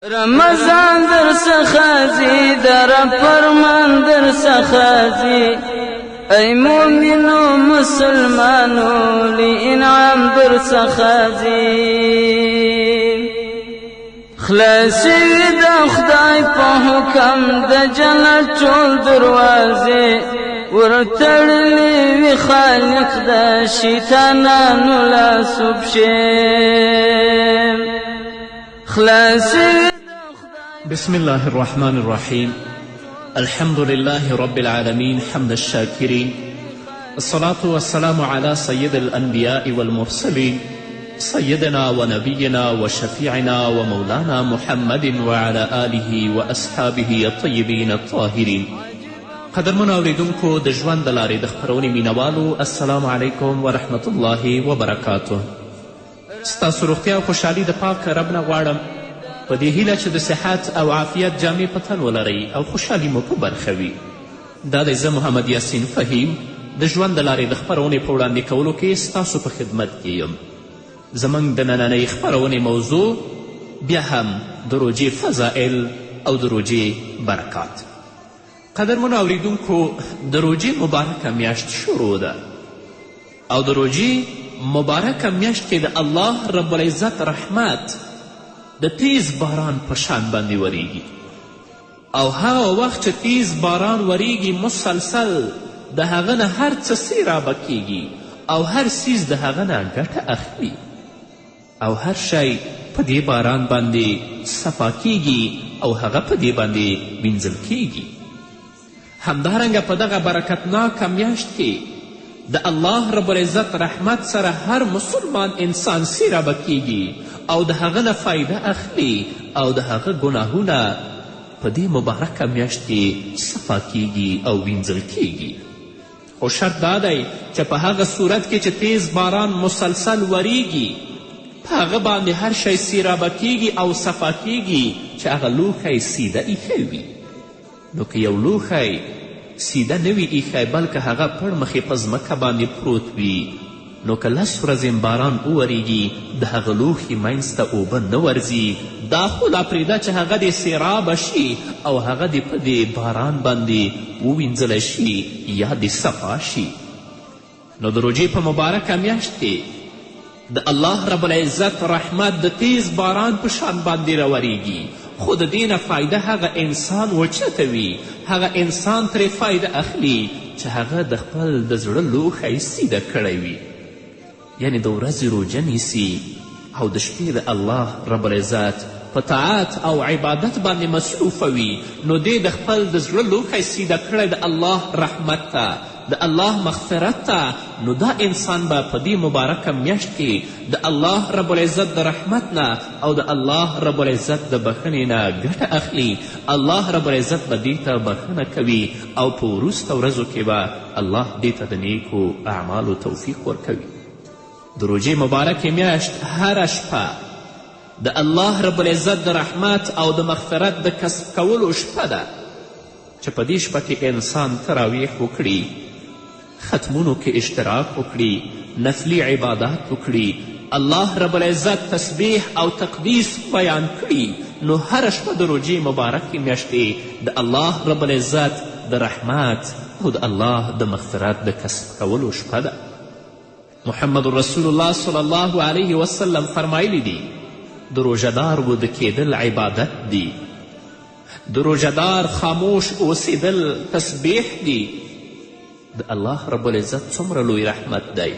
رمضان در څخه ځي، در فرمان در څخه ځي، ای مؤمنو مسلمانو لی انعام در څخه ځي. خلاصي د خدای په حکم د جنت ټول دروازې، ورتړلې وي خالق د شیطانانو لاسو پښې. خلاصي. بسم الله الرحمن الرحيم. الحمد لله رب العالمين، حمد الشاكرين، الصلاة والسلام على سيد الأنبياء والمرسلين، سيدنا ونبينا وشفيعنا ومولانا محمد وعلى آله وأصحابه الطيبين الطاهرين. قدرمنو اوریدونکو، د ژوند د لارې د خپرونې مینوالو، السلام علیکم ورحمت الله وبرکاته. ستاسو روغتیا او خوشحالي د پاک رب نه غواړم، په دې هیله چې د صحت او عافیت جامې په تن ولرئ او خوشحالي مو په برخه وي. دا دی زه محمد یاسین فهیم د ژوند د لارې د خپرونې په وړاندې کولو کې ستاسو په خدمت کې یم. زموږ د نننۍ خپرونې موضوع بیا هم د روژې فضائل او د روژې برکات. قدرمنو اوریدونکو، د روژې مبارکه میاشت شروع ده او د روژې مبارکه میاشت کې د الله رب العزت رحمت د تیز باران په شان باندې وریږي، او هغه وخت چې تیز باران وریږي مسلسل د هغه نه هر څه سیرابه کیږي او هر څیز د هغه نه ګټه اخلي او هر شی په دې باران باندې صفا کیږي او هغه په دې باندې وینځل کیږي. همدارنګه په دغه برکتناکه میاشت کې د الله رب العزت رحمت سره هر مسلمان انسان سیرابه کیږي او د هغه نه فایده اخلي او د هغه ګناهونه په دې مبارکه میاشت کې صفا کیږي او وینځل کیږي. خو شرط دا دی چې په هغه صورت کې چې تیز باران مسلسل وریږي، په هغه باندې هر شی سیرابه کیږي او صفا کیږي چې هغه لوښی سیده ایښی وي. نو که یو لوښی سیده نه وي ایښی، بلکه هغه پړ مخې په ځمکه باندې پروت وي، نو که 10 ورځې هم باران وورېږي د هغه لوښي منځ ته اوبه نه ورځي. دا خو لا پرېږده چې هغه دې سیرابه شي او هغه دې په دې باران باندې ووینځلی شي یا دې صفا شي. نو د روژې په مبارکه میاشت کې د الله رب العزت رحمت د تیز باران په شان باندې راورېږي، خو د دې نه فایده هغه انسان وچتوي، هغه انسان ترې فایده اخلي چې هغه د خپل د زړه لوښی سیده کړی وي، یعنې د ورځې روژه نیسي او د شپې د الله رب العزت په طاعت او عبادت باندې مصروفه وي. نو دې د خپل د زړه لوښی سیده کړی د الله رحمت ته، د الله مغفرت ته، نو دا انسان به په دې مبارکه میاشت کې د الله رب العزت د رحمت نه او د الله رب العزت د بښنې نه ګټه اخلي. الله رب العزت به دې ته بښنه کوي او په وروسته ورځو کې به الله دې ته د نیکو اعمالو توفیق ورکوي. د روژې مبارکې میاشت هره شپه د الله رب العزت د رحمت او د مغفرت د کسب کولو شپه ده چې په دې شپه کې انسان تراویح وکړي، ختمونو کې اشتراک وکړي، نفلي عبادات وکړي، الله رب العزت تسبیح او تقدیس بیان کړي. نو هره شپه د روژې مبارکې میاشتې د الله رب العزت د رحمت او د الله د مغفرت د کسب کولو شپه ده. محمد رسول الله صلی الله علیه وسلم فرمایلی دي، د روژهدار وده کېدل عبادت دي، د روژهدار خاموش اوسېدل تسبیح دي. د الله رب العزت څومره لوی رحمت دی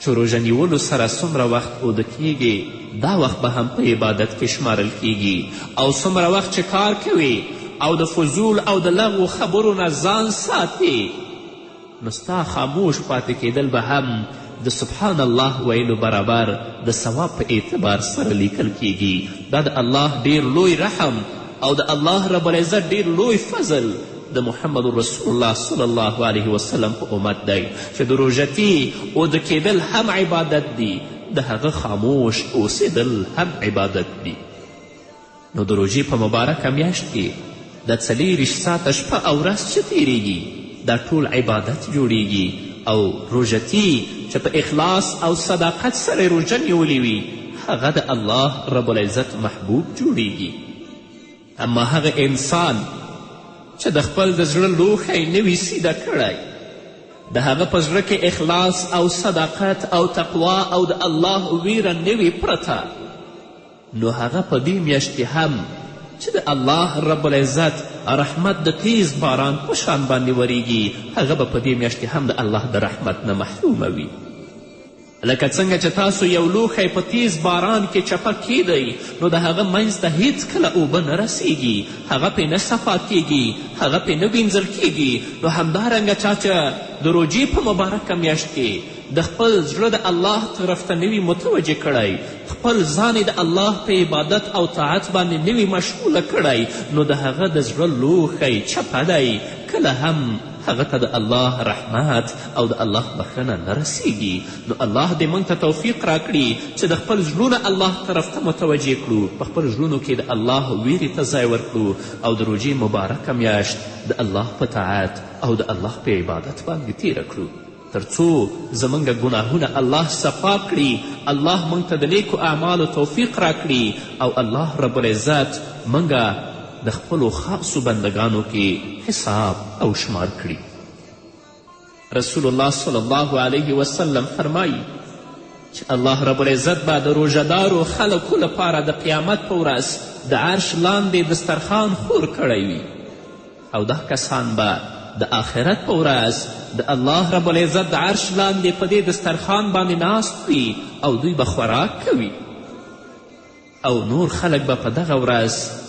چې روژه نیولو سره څومره وخت اوده کیږي دا وخت به هم په عبادت کې شمارل کیږي، او څومره وخت چې کار کوي او د فضول او د لغو خبرو نه ځان ساتي، نو ستا خاموش پاتې کېدل به هم د سبحان الله ویلو برابر د ثواب په اعتبار سره لیکل کیږي. دا د الله ډیر لوی رحم او د الله رب العزت ډیر لوی فضل د محمد رسول الله صلی الله علیه وسلم په امت دی چې د روژتي اوده کېدل هم عبادت دي، د هغه خاموش اوسېدل هم عبادت دي. نو د روژې په مبارکه میاشت کې دا 24 ساعته شپه او ورځ چې تیریږي دا ټول عبادت جوړیږي، او روژتي چې په اخلاص او صداقت سره روژه نیولې وي هغه د الله رب العزت محبوب جوړیږي. اما هغه انسان چې د خپل د زړه لوښی نه وي سیده کړی، د هغه په زړه کې اخلاص او صداقت او تقوا او د الله ویره نه وي پرته، نو هغه په دې میاشت کې هم چې د الله رب العزت رحمت د تیز باران په شان باندې وریږي، هغه به په دې میاشت کې هم د الله د رحمت نه محرومه وي. لکه څنګه چې تاسو یو لوښی په تیز باران کې چپه کیدئ، نو د هغه منځ ته هیڅکله اوبه نه رسیږي، هغه پې نه صفا کیږي، هغه پې نه وینځل کیږي. نو همدارنګه چا چې د روژې په مبارکه میاشت کې د خپل زړه د الله طرف ته نه وي متوجه کړی، خپل ځان یې د الله په عبادت او طاعت باندې نه وي مشغوله کړی، نو د هغه د زړه لوښی چپه دی، کله هم هغه ته د الله رحمت او د الله بخښنه نه رسیږي. نو الله دې موږ ته توفیق راکړي چې د خپل زړونه الله طرف ته متوجه کړو، په خپل زړونو کې د الله ویرې ته ځای ورکړو او د روژې مبارکه میاشت د الله په طاعت او د الله په عبادت باندې تیره کړو، تر څو زموږ ګناهونه الله صفا کړي، الله موږ ته د نیکو اعمالو توفیق راکړي او الله رب العزت موږ د خپلو خاصو بندګانو کې حساب او شمار کړي. رسول الله صلی الله علیه وسلم فرمایي چې الله رب العزت به د روژهدارو خلکو لپاره د قیامت په ورځ د عرش لاندې دسترخوان خور کړی وي، او دا کسان به د آخرت په ورځ د الله رب العزت د عرش لاندې په دې دسترخوان باندې ناست وي او دوی به خوراک کوي، او نور خلک به په دغه ورځ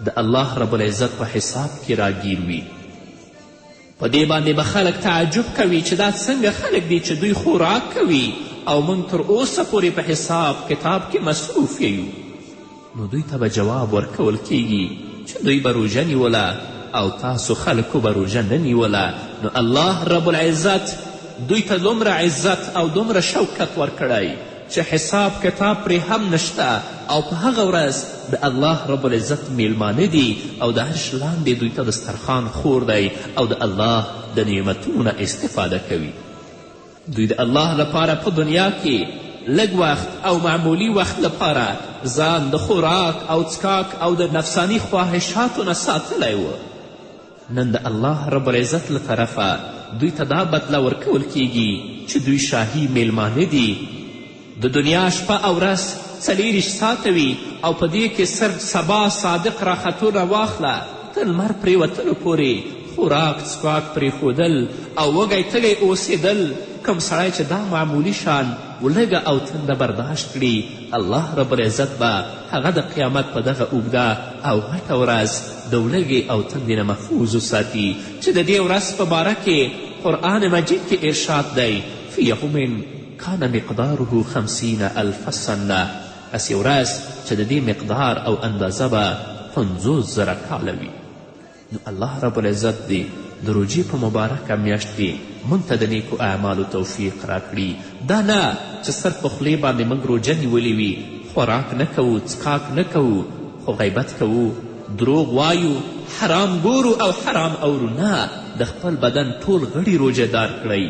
د الله رب العزت په حساب کې راګیر وي. په دې باندې به خلک تعجب کوي چې دا څنګه خلک دي چې دوی خوراک کوي او موږ تر اوسه پورې په حساب کتاب کې مصروف یو. نو دوی ته به جواب ورکول کیږي چې دوی به روژه نیوله او تاسو خلکو به روژه نه نیوله. نو الله رب العزت دوی ته دومره عزت او دومره شوکت ورکړی چې حساب کتاب پرې هم نشته، او په هغه ورځ د الله رب العزت میلمانه دي او د عرش لاندې دوی ته دسترخوان خور دی او د الله د نعمتونو نه استفاده کوي. دوی د الله لپاره په دنیا کې لږ وخت او معمولي وخت لپاره ځان د خوراک او څکاک او د نفساني خواهشاتو نه ساتلی و. نن د الله رب العزت له طرفه دوی ته دا بدله ورکول کیږي چې دوی شاهي میلمانه دي. د دنیا شپه او ورځ 24 ساعته وي او په دې کې صرف سبا صادق راختو نه واخله تر لمر پرېوتلو پورې خوراک څښاک پرېښودل او وږی تږی اوسېدل. کوم سړی چې دا معمولي شان ولږه او تنده برداشت کړي، الله رب العزت به هغه د قیامت په دغه اوږده او غټه ورځ د ولږې او تندې نه محفوظ وساتي، چې د دې ورځ په باره کې قرآن مجید کې ارشاد دی: فی یوم کان مقداره خمسین الف سنه، هسې ورځ چې د دې مقدار او اندازه به 50,000 کاله وي. نو الله رب العزت دې د روژې په مبارکه میاشت کې موږ ته د نیکو اعمالو توفیق راکړي. دا نه چې صرف په خولې باندې موږ روژه نیولې وي، خوراک نه کوو، څکاک نه کوو، خو غیبت کوو، دروغ وایو، حرام ګورو او حرام اورو. نه، د خپل بدن ټول غړي روژه دار کړئ.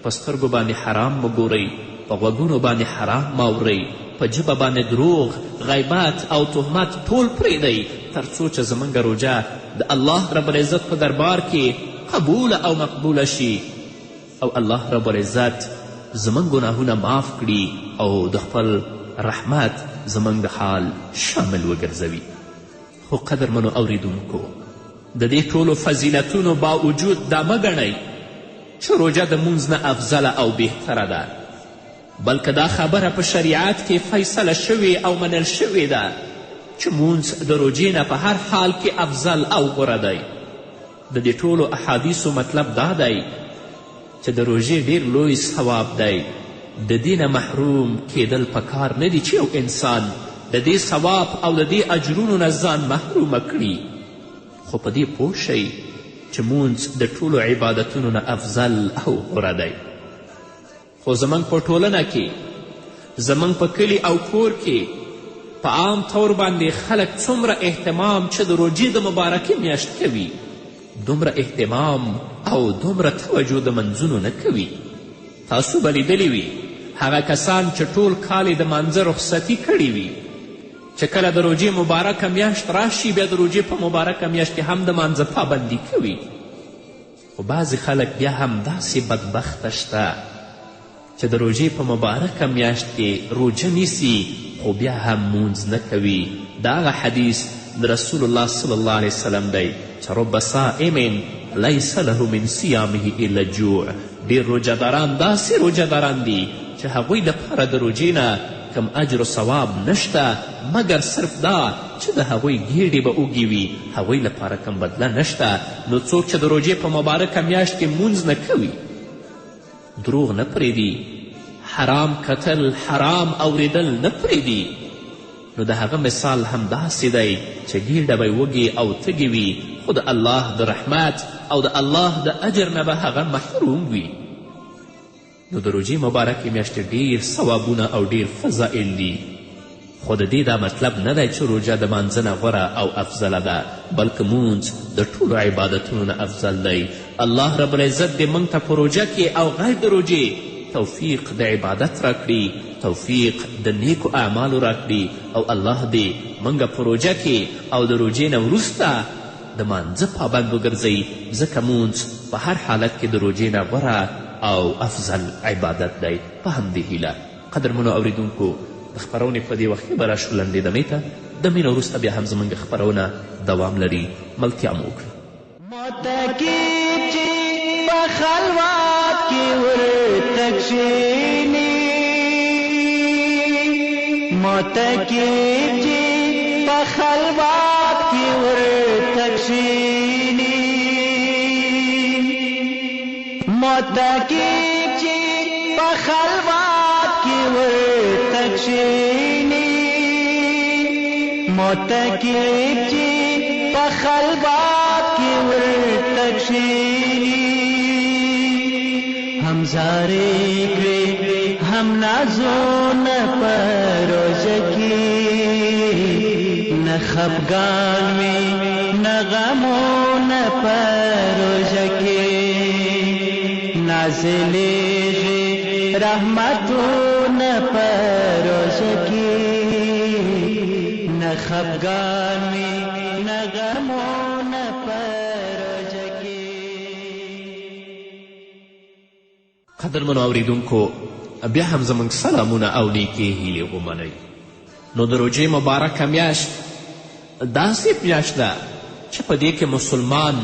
په سترګو باندې حرام مه ګورئ، په غوږونو باندې حرام مه اورئ، په ژبه باندې دروغ، غیبت او تهمت ټول پرېږدئ، تر څو چې زموږ روژه د الله رب العزت په دربار کې قبوله او مقبوله شي او الله رب العزت زموږ ګناهونه معاف کړي او د خپل رحمت زموږ د حال شامل وګرځوي. خو قدرمنو اوریدونکو، د دې ټولو فضیلتونو باوجود دا مه ګڼئ چې روژه د مونځ نه افضله او بهتره ده، بلکه دا خبره په شریعت کې فیصله شوې او منل شوې ده چې مونځ د روژې نه په هر حال کې افضل او غوره دی. د دې ټولو احادیثو مطلب دا دی چې د روژې ډیر لوی ثواب دی، د دې نه محروم کیدل پکار نه دي چې یو انسان د دې ثواب او د دې اجرونو نه ځان محرومه کړي. خو په دې پوه شئ چې مونځ د ټولو عبادتونو نه افضل او غوره دی. خو زموږ په ټولنه کې، زموږ په کلي او کور کې په عام طور باندې خلک څومره اهتمام چې د روژې د مبارکې میاشت کوي، دومره اهتمام او دومره توجه د منځونو نه کوي. تاسو به لیدلي وي هغه کسان چې ټول کال یې د مانځه رخصتي کړې وي، چې کله د روژې مبارکه میاشت راشي بیا د روژې په مبارکه میاشت کې هم د مانځه پابندي کوي. خو بعضې خلک بیا هم داسې بدبخته شته چې د روژې په مبارکه میاشت کې روژه نیسي خو بیا هم مونځ نه کوي. دا هغه حدیث د رسول الله صلی الله علیه وسلم دی چې رب صائم لیس له من صیامه الا جوع. ډېر روژهداران داسې روژهداران دي چې هغوی دپاره د روژې نه کوم اجر و ثواب نشته، مګر صرف دا چې د هغوی ګیډې به اوږې وي، هغوی لپاره کوم بدله نشته. نو څوک چې د روژې په مبارکه میاشت کې مونځ نه کوي، دروغ نه پرېږدي، حرام کتل، حرام اوریدل نه پرېږدي، نو د هغه مثال هم داسې دی چې ګیډه به یې وږې او تږې وي، خو د الله د رحمت او د الله د اجر نه به هغه محروم وي. نو د روژې مبارکې میاشتې ډیر ثوابونه او ډیر فضائل دي، خو د دې دا مطلب نه دی چې روژه د مانځه نه غوره او افضله ده، بلکې مونځ د ټولو عبادتونو نه افضل دی. الله رب العزت دې موږ ته په روژه کې او غیر د روژې توفیق د عبادت راکړي، توفیق د نیکو اعمالو راکړي، او الله دې موږ په روژه کې او د روژې نه وروسته د مانځه پابند وګرځوي، ځکه مونځ په هر حالت کې د روژې نه غوره او افضل عبادت دی. په همدې هیله قدرمنو اوریدونکو د خپرونې په دې وخت کې به راشو لنډې دمې ته. دمې نه وروسته بیا هم زموږ خپرونه دوام لري. ملتیا مو وکړئ. متکي چې په خلوت کې ورته کښېني، متکي چې په خلوت کې ورته کښېني، متکي چې په خلوت کې ورته کښېني، متکي چې په خلوت کې ورته کښېني، هم زارې کړې هم نازونه په روژه کې، نه خفګان وي نه غمونه په روژه کې، نازلېږي رحمتونه په روژه کې، نه خفګان وي نه غمونه په روژه کې. قدرمنو اوریدونکو بیا هم زموږ سلامونه او نیکې هیلې ومنئ. نو د روژې مبارکه میاشت داسې میاشت ده چې په دې کې مسلمان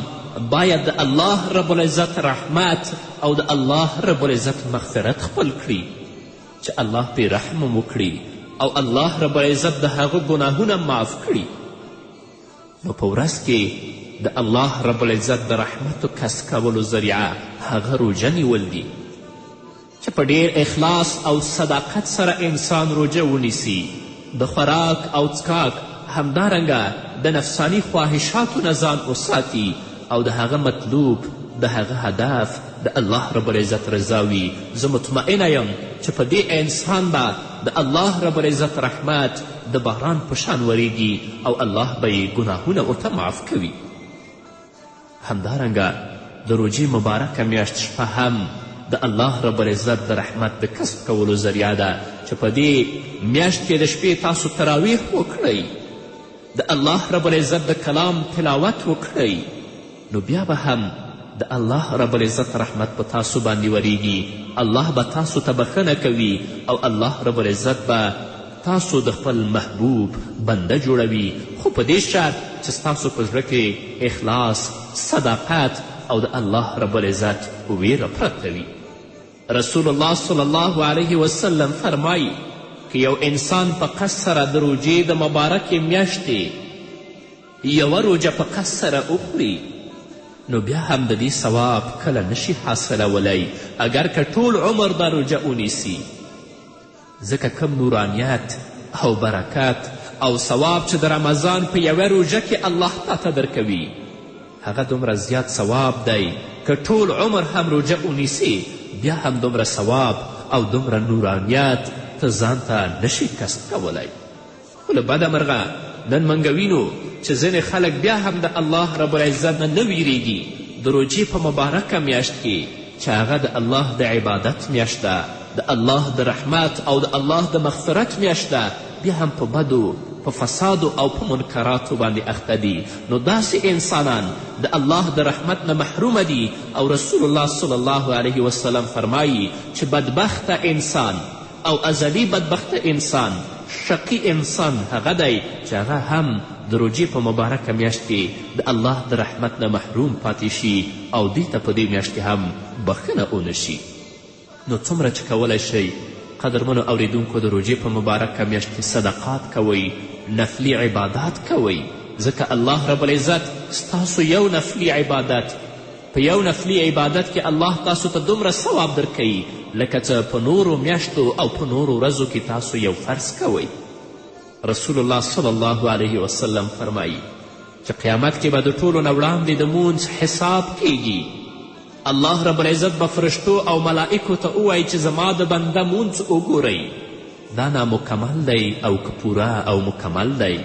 باید د الله رب العزت رحمت او د الله رب العزت مغفرت خپل کړي، چې الله پرې رحم وکړي او الله رب العزت د هغه ګناهونه معاف کړي. نو په ورځ کې د الله رب العزت د رحمت کسب کولو ذریعه هغه روژه نیول دي، چې په ډیر اخلاص او صداقت سره انسان روژه ونیسي، د خوراک او څکاک همدارنګه د نفساني خواهشاتو نه ځان وساتي، او د هغه مطلوب د هغه هدف د الله رب العزت رضا وي. زه مطمئنه یم چې په دې انسان به د الله رب العزت رحمت د باران په شان وریږي او الله به یې ګناهونه ورته معاف کوي. همدارنګه د روژې مبارکه میاشت شپه هم د الله رب العزت د رحمت د کسب کولو ذریعه ده، چې په دې میاشت کې د شپې تاسو تراویح وکړئ، د الله رب العزت د کلام تلاوت وکړئ، نو بیا به هم د الله رب العزت رحمت په تاسو باندې وریږي، الله به تاسو ته بښنه کوي او الله رب العزت به تاسو د خپل محبوب بنده جوړوي، خو په دې شرط چې ستاسو په زړه کې اخلاص، صداقت او د الله رب العزت ویره پرته وي. رسول الله صلی الله علیه وسلم فرمایي که یو انسان په قصد سره د روژې د مبارکې میاشتې یوه روژه په قصد سره وخوري، نو بیا هم د دې ثواب کله نشي حاصلولی، اګر که ټول عمر دا روژه ونیسي، ځکه کوم نورانیت او برکت او ثواب چې د رمضان په یوه روژه کې الله تا ته درکوي، هغه دومره زیات ثواب دی که ټول عمر هم روژه ونیسي بیا هم دومره ثواب او دومره نورانیت ته ځان ته نشي کسب کولی. خو له بده مرغه نن موږ وینو چې ځینې خلک بیا هم د الله رب العزت نه نه ویریږي. د روژې په مبارکه میاشت کې چې هغه د الله د عبادت میاشت ده، د الله د رحمت او د الله د مغفرت میاشت ده، بیا هم په بدو، په فسادو او په منکراتو باندې اخته دي. نو داسې انسانان د الله د رحمت نه محرومه دي. او رسول الله صلی الله علیه وسلم فرمایي چې بدبخته انسان او ازلي بدبخته انسان، شقي انسان هغه دی چې هغه هم د روژې په مبارکه میاشت کې د الله د رحمت نه محروم پاتې شي او دوی ته په دې میاشت کې هم بښنه ونه شي. نو څومره چې کولی شئ قدرمنو اوریدونکو د روژې په مبارکه میاشت کې صدقات کوئ، نفلي عبادات کوئ، ځکه الله رب العزت ستاسو یو نفلي عبادت، په یو نفلي عبادت کې الله تاسو ته دومره ثواب درکوي لکه څه په نورو میاشتو او په نورو ورځو کې تاسو یو فرض کوئ. رسول الله صلی الله علیه وسلم فرمایي چې قیامت کې به د ټولو نه وړاندې د مونځ حساب کیږي. الله رب العزت به فرشتو او ملائکو ته ووایي چې زما د بنده مونځ وګورئ، دا نامکمل دی او که پوره او مکمل دی؟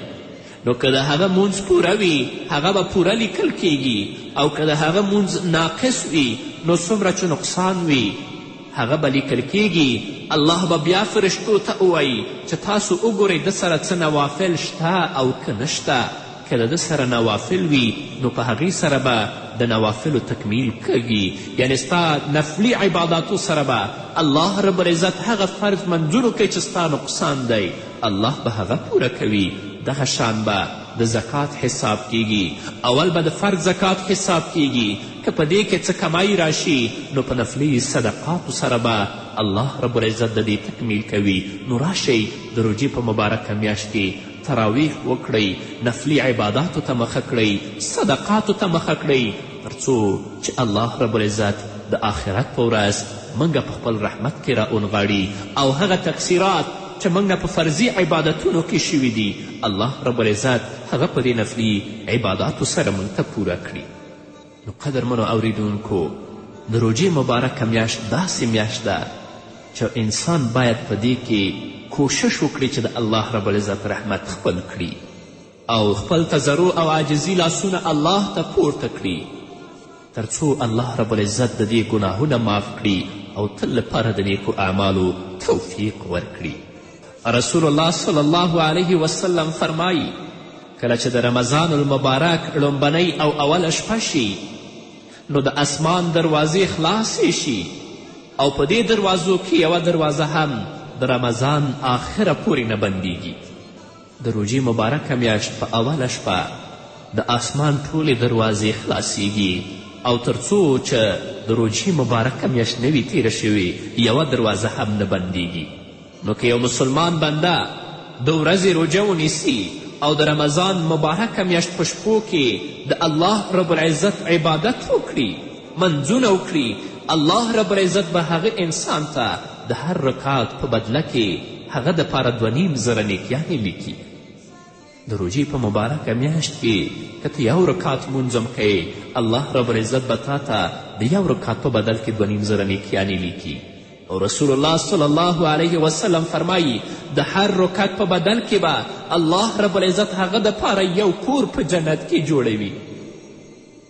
نو که د هغه مونځ پوره وي هغه به پوره لیکل کیږي، او که د هغه مونځ ناقص وي نو څومره چې نقصان وي هغه به لیکل کیږي. الله به بیا فرشتو ته ووایي چې تاسو وګورئ ده سره څه نوافل شته او که نشته. که د ده سره نوافل وي نو په هغې سره به د نوافلو تکمیل کږي، یعنې ستا نفلي عباداتو سره به الله رب العزت هغه فرض منظور کوي چې ستا نقصان دی، الله به هغه پوره کوي. دغه شان به د زکات حساب کیږي. اول به د فرض زکات حساب کیږي، که په دې کې څه کمی راشي نو په نفلي صدقاتو سره به الله رب العزت د دې تکمیل کوي. نو راشئ د روژې په مبارکه میاشت کې تراویح وکړئ، نفلي عباداتو ته مخه کړئ، صدقاتو ته مخه کړئ، تر څو چې الله رب العزت د آخرت په ورځ موږ په خپل رحمت کې راونغاړي او هغه تقصیرات چې موږ په فرضي عبادتونو کې شوي دي الله رب العزت هغه په دې نفلي عباداتو سره موږ ته پوره کړي. نو قدرمنو اوریدونکو، د روژې مبارکه میاشت داسې میاشت ده چې انسان باید په دې کې کوشش وکړي چې د الله رب العزت رحمت خپل کړي او خپل تضرع او عاجزي لاسونه الله ته پورته کړي تر څو الله رب العزت د دې ګناهونه معاف کړي او تل لپاره د نیکو اعمالو توفیق ورکړي. رسول الله صلی الله علیه وسلم فرمایي کله چې د رمضان المبارک ړومبنۍ او اوله شپه شي نو د اسمان دروازې خلاصې شي او په دې دروازو کې یوه دروازه هم د رمضان آخره پورې نه بندیږي. د روژې مبارکه میاشت په اوله شپه د آسمان ټولې دروازې خلاصیږي او تر څو چې د روژې مبارکه میاشت نه وي تیره شوې یوه دروازه هم نه بندیږي. نو که یو مسلمان بنده د ورځې روژه ونیسي او د رمضان مبارکه میاشت په شپو کې د الله رب العزت عبادت وکړي، منځونه وکړي، الله رب العزت به هغه انسان ته د هر رکعت په بدله کې هغه دپاره 2,500 نیکیانې لیکي. د روژې په مبارکه میاشت کې که ته یو رکعت لمونځ هم کوې الله رب العزت به تا ته د یو رکعت په بدل کې 2,500 نیکیانې لیکي. او رسول الله صلی الله علیه وسلم فرمایي د هر رکعت په بدل کې به الله رب العزت هغه دپاره یو کور په جنت کې جوړوي.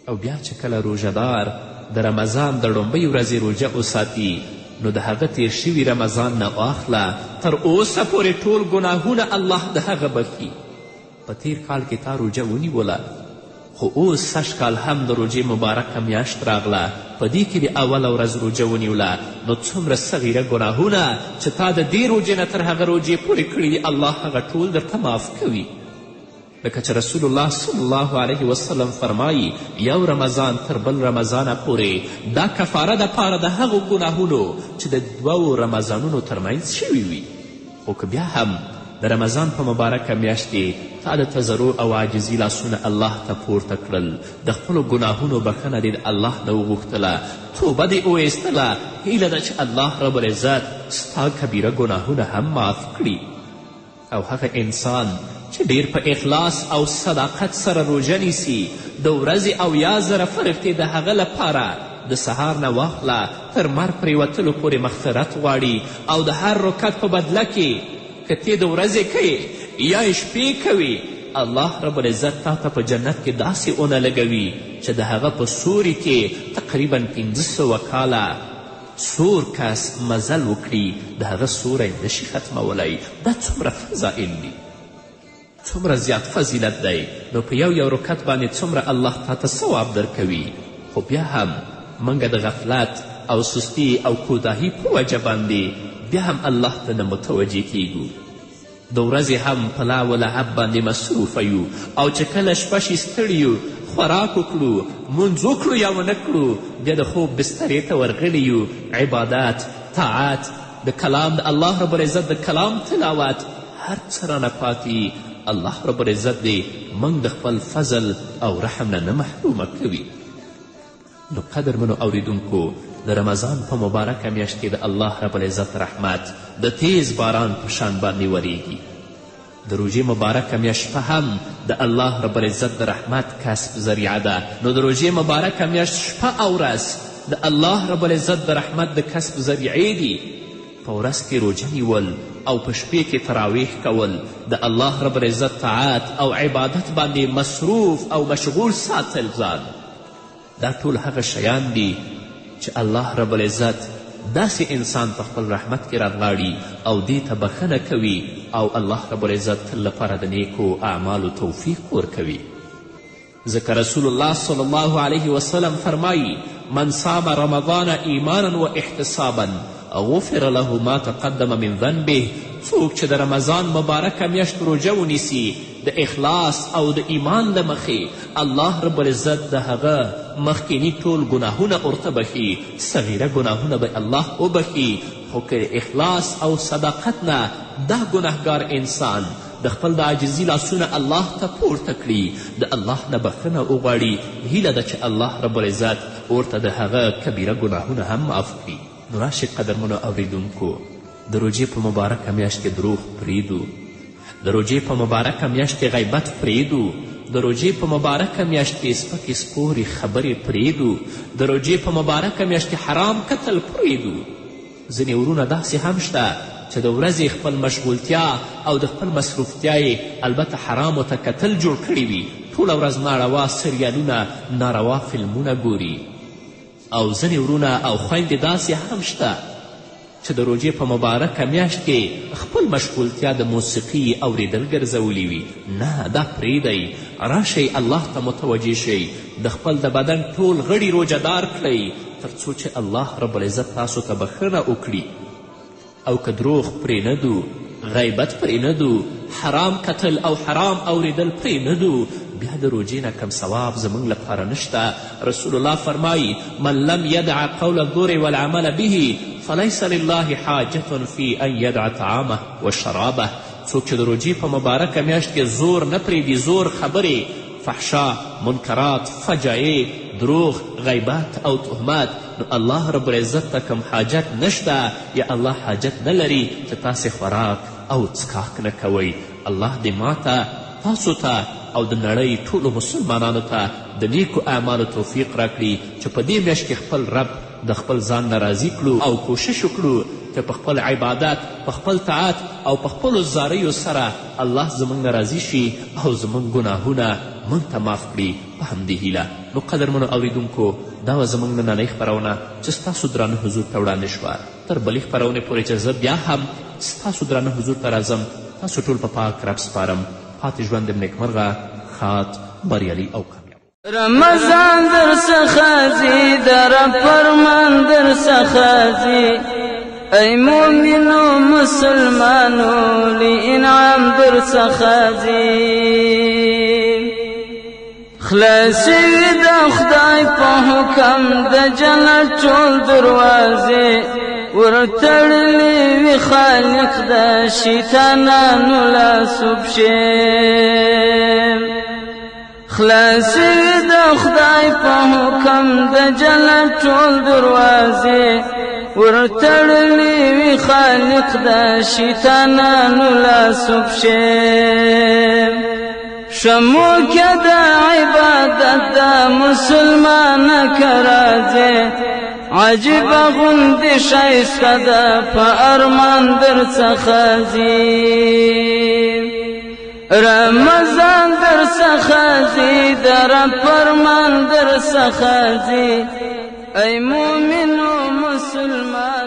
او بیا چې کله روژهدار د رمضان د ړومبۍ ورځې روژه وساتي نو د هغه تیر شوي رمضان نه واخله تر اوسه پورې ټول ګناهونه الله د هغه بښي. په تیر کال کې تا روژه ونیوله خو اوس سږ کال هم د روژې مبارکه میاشت راغله، په دې کې دې اوله ورځ روژه ونیوله، نو څومره صغیره ګناهونه چې تا د دې روژې نه تر هغه روژې پورې کړي دي الله هغه ټول درته معاف کوي. لکه چې رسول الله صلی الله علیه وسلم فرمایي یو رمضان تر بل رمضانه پورې دا کفاره د پاره د هغو ګناهونو چې د دوو رمضانونو ترمنځ شوي وي. خو که بیا هم د رمضان په مبارکه میاشت کې تا د تضرع او عاجزي لاسونه الله ته پورته کړل، د خپلو ګناهونو بښنه دې د الله نه وغوښتله، توبه دې وویستله، هیله ده چې الله رب العزت ستا کبیره ګناهونه هم معاف کړي. او هغه انسان چې ډیر په اخلاص او صداقت سره روژه نیسي د ورځې 70,000 فرښتې د هغه لپاره د سهار نه واخله تر مرګ پرېوتلو پورې مغفرت غواړي او د هر رکعت په بدله کې که تې د ورځې کوې یا یې شپې کوې الله رب العزت تا ته په جنت کې داسې ونه لګوي چې د هغه په سوري کې تقریبا 500 کاله سور کس مزل وکړي د هغه سوری نشي ختمولی. دا څومره فضائل دي، څومره زیات فضیلت دی. نو په یو یو رکعت باندې څومره الله تا ته ثواب درکوي. خو بیا هم موږ د غفلت او سستی او کوتاهي په وجه باندې بیا هم الله ته نه متوجه کیږو. د ورځې هم په لا و لعب باندې مصروفه یو، او چې کله شپه شي ستړي یو، خوراک وکړو، مونځ وکړو یا ونه کړو، بیا د خوب بسترې ته ورغلي یو. عبادت، طاعت، د کلام د الله رب العزت د کلام تلاوت، هر څه رانه پاتې. الله رب العزت دې موږ د خپل فضل او رحم نه نه محرومه کوي. نو قدرمنو اوریدونکو، د رمضان په مبارکه میاشت کې د الله رب العزت رحمت د تیز باران په شان باندې وریږي. د روژې مبارکه میاشت شپه هم د الله رب العزت د رحمت کسب ذریعه ده. نو د روژې مبارکه میاشت شپه او ورځ د الله رب العزت د رحمت د کسب ذریعې دي. په ورځ کې روژه نیول او په شپې کې تراویح کول، د الله رب العزت طاعت او عبادت باندې مصروف او مشغول ساتل ځان، دا ټول هغه شیان دي چې الله رب العزت داسې انسان په خپل رحمت کې رانغاړي او دې ته بښنه کوي، او الله رب العزت تل لپاره د نیکو اعمالو توفیق ورکوي. ځکه رسول الله صلی الله علیه وسلم فرمایي: من صام رمضان ایمانا و احتسابا غفر له ما تقدم من ذنبه. څوک چې د رمضان مبارکه میاشت روژه ونیسي د اخلاص او د ایمان له مخې، الله رب العزت د هغه مخکیني ټول ګناهونه ورته بښي، صغیره ګناهونه به الله وبښي. خو که اخلاص او صداقت نه دا ګناهګار انسان د خپل د عاجزي لاسونه الله ته پورته کړي، د الله نه بښنه وغواړي، هیله ده چې الله رب العزت ورته د هغه کبیره ګناهونه هم معاف کړي. نو راشئ قدرمنو اوریدونکو، د روژې په مبارکه میاشت کې دروغ پرېږدو، د روژې په مبارکه میاشت کې غیبت پرېږدو، د روژې په مبارکه میاشت کې سپکې سپورې خبرې پرېږدو، د روژې په مبارکه میاشت کې حرام کتل پرېږدو. ځینې ورونه داسې هم شته چې د ورځې خپل مشغولتیا او د خپل مصروفتیا یې البته حرامو ته کتل جوړ کړي وي، ټوله ورځ ناروا سریالونه، ناروا فلمونه ګوري. او ځینې ورونه او خویندې داسې هم شته چې د روژې په مبارکه میاشت کې خپل مشغولتیا د موسیقي اوریدل ګرځولي وي. نه، دا پرېږدئ، راشئ الله ته متوجه شئ، د خپل د بدن ټول غړي روژه دار کړئ تر څو چې الله رب العزت تاسو ته بښنه وکړي. او که دروغ پرې نه دو، غیبت پرې نه دو، حرام کتل او حرام اوریدل پرې نه دو، بیا د روژې نه کم ثواب زموږ لپاره نشته. رسول الله فرمایي: من لم يدع قول الزور والعمل به فليس لله حاجة في ان يدع طعامه وشرابه. څوک چې د روژې په مبارکه میاشت کې زور نه پرېږدي، زور خبرې، فحشا، منکرات، فجایع، دروغ، غیبت او تهمت، نو الله رب العزت ته کوم حاجت نشته، یا الله حاجت نه لري چې تاسې خوراک او څکاک نه کوئ. الله دې ماته، تاسو ته او د نړۍ ټولو مسلمانانو ته د نیکو اعمالو توفیق راکړي چې په دې میاشت کې خپل رب د خپل ځان نه راضي کړو او کوشش وکړو چې په خپل عبادت، په خپل طاعت او په خپلو زاریو سره الله زموږ نه راضي شي او زموږ ګناهونه موږ ته معاف کړي. په همدې هیله نو قدرمنو اوریدونکو، دا وه زموږ نننۍ خپرونه چې ستاسو درانه حضور ته وړاندې شوه. تر بلې خپرونې پورې چې زه بیا هم ستاسو درانه حضور ته راځم، تاسو ټول په پاک رب سپارم. پاتې ژوند دې نیکمرغه، ښاد، بریالي او کامیاب. رمضان در څخه ځي، د رب فرمان در څخه ځي، ای مؤمنو مسلمانو لوی انعام در څخه ځي. خلاص شوي د خدای په حکم د جنت ټول دروازې، ورتړلې وي خالق د شیطانانو لاسو پښې. خلاص شوي د خدای په حکم د جنت ټول دروازې، ورتړلې وي خالق د شیطانانو لاسو پښې. شمو کې د عبادت د مسلمان که راځې، عجیبه غوندې ښایسته ده په ارمان در څخه ځي. رمضان در څخه ځي، د رب فرمان در څخه ځي. ای مومنو مسلمانانو.